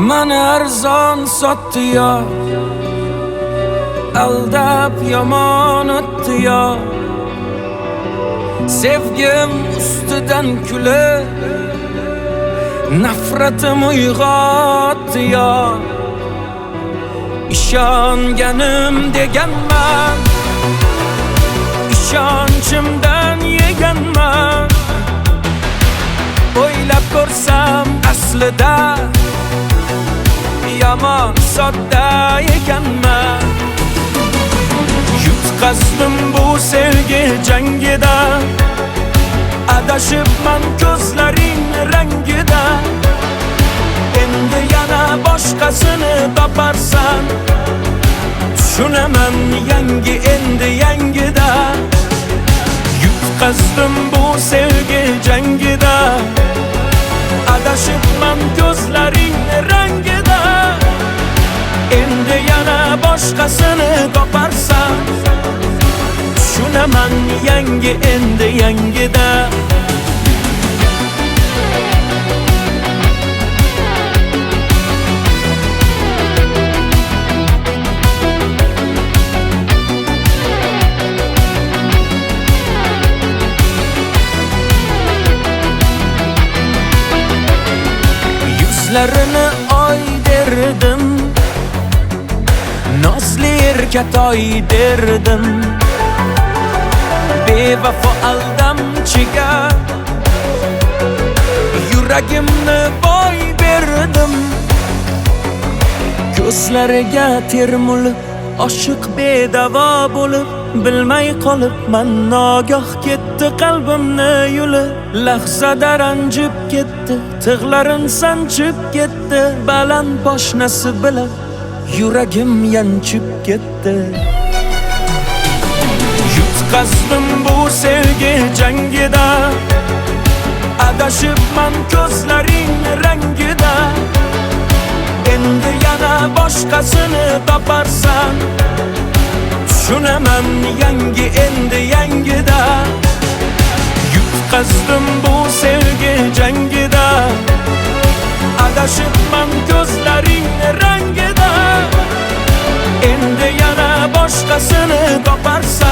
Mani arzon sotdi yo, aldab yomon o'tdi yo. Sevgim ustidan kulib, nafratim uyg'otdi yo. Ishonganim deganman, ishonchimdan yeganman. O'ylab ko'rsam aslida yomon sodda ekanman. Yutqazdim bu sevgi jangida, adashibman ko'zlaring rangida. Endi yana boshqasini toparsan, tushunaman yangi endi yangida. Yutqazdim bu sevgi jangida, adashibman ko'zlaring rangida. Endi yana boshqasini toparsan, tushunaman yangi endi yangida. Yuzlarini oy derdim, nozli erkatoy derdim. Bevafo aldamchiga yuragimni boy berdim. Ko'zlariga termulib, oshiq bedavo bo'lib, bilmay qolibman nogoh ketdi qalbimni yo'li. Lahzada ranjib ketdi, tig'larin sanchib ketdi, baland poshnasi bilan yuragim yanchib ketdi. Yutqazdim bu sevgi jangida, adashibman ko'zlaring rangida. Endi yana boshqasini toparsan, tushunaman yangi endi yangida. Yutqazdim bu sevgi jangida, adashibman ko'zlaring rangida. Endi yana boshqasini toparsan,